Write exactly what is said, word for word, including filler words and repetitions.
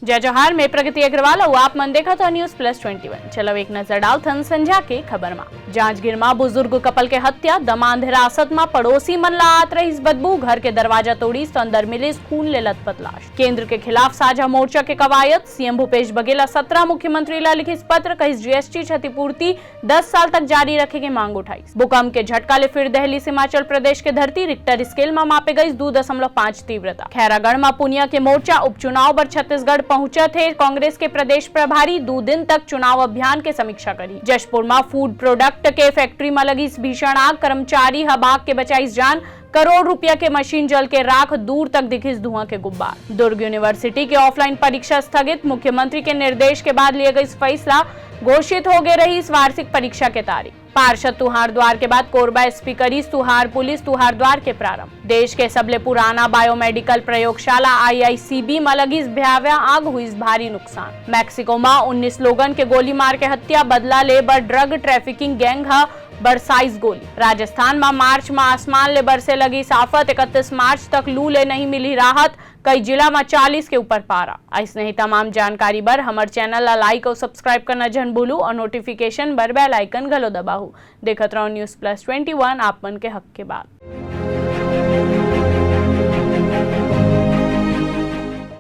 जय जोहार, मैं प्रगति अग्रवाल अउ आप मन देखत हो News Plus Twenty One। चलो एक नजर डालथन संझा के खबर मा। जांजगीर मा बुजुर्ग कपल के हत्या, दमांद हिरासत मा पड़ोसी मन ला आत रहिस बदबू, घर के दरवाजा तोड़िस तो अंदर मिलिस खून ले लथपथ लाश। केंद्र के खिलाफ साझा मोर्चा के कवायद, सीएम भूपेश बघेल सत्रह मुख्यमंत्री ला लिखिस पत्र, कहिस जीएसटी क्षतिपूर्ति दस साल तक जारी रखे के मांग उठाइस। भूकंप के झटका ले फिर दहलिस हिमाचल प्रदेश के धरती, रिक्टर स्केल म मापे गइस दू दशमलव पाँच तीव्रता। खैरागढ़ म पुनिया के मोर्चा, उपचुनाव बर छत्तीसगढ़ पहुंचत हे कांग्रेस के प्रदेश प्रभारी, दू दिन तक चुनाव अभियान के समीक्षा करही। जशपुर म फूड प्रोडक्ट के फैक्ट्री म लगिस भीषण आग, कर्मचारी ह भाग के बचाइस जान, करोड़ रुपया के मशीन जल के राख, दूर तक दिखिस धुआं के गुब्बार। दुर्ग यूनिवर्सिटी के ऑफलाइन परीक्षा स्थगित, मुख्यमंत्री के निर्देश के बाद लिए गइस फैसला, घोषित हो गे रहिस वार्षिक परीक्षा के तारीख। पार्षद तुहार द्वार के बाद कोरबा एसपी करिस तुहार पुलिस तुहार द्वार के प्रारंभ। देश के सबले पुराना बायोमेडिकल प्रयोगशाला आईआईसीबी म लगिस भयावह आग, हुइस भारी नुकसान। मैक्सिको म उन्नीस लोगन के गोली मार के हत्या, बदला ले बर ड्रग ट्रैफिकिंग गैंग ह बरसाइस गोली। राजस्थान म मार्च म आसमान ले बरसे लगिस आफत, इकतीस मार्च तक लू ले नहीं मिली राहत, कई जिला म चालीस के ऊपर पारा। अइसने ही तमाम जानकारी बर हमर चैनल ला लाइक अउ सब्सक्राइब करना झन भूलू अउ नोटिफिकेशन बर बेल आइकन घलो दबाहू। देखत रहू News Plus Twenty One, आप मन के हक के बात।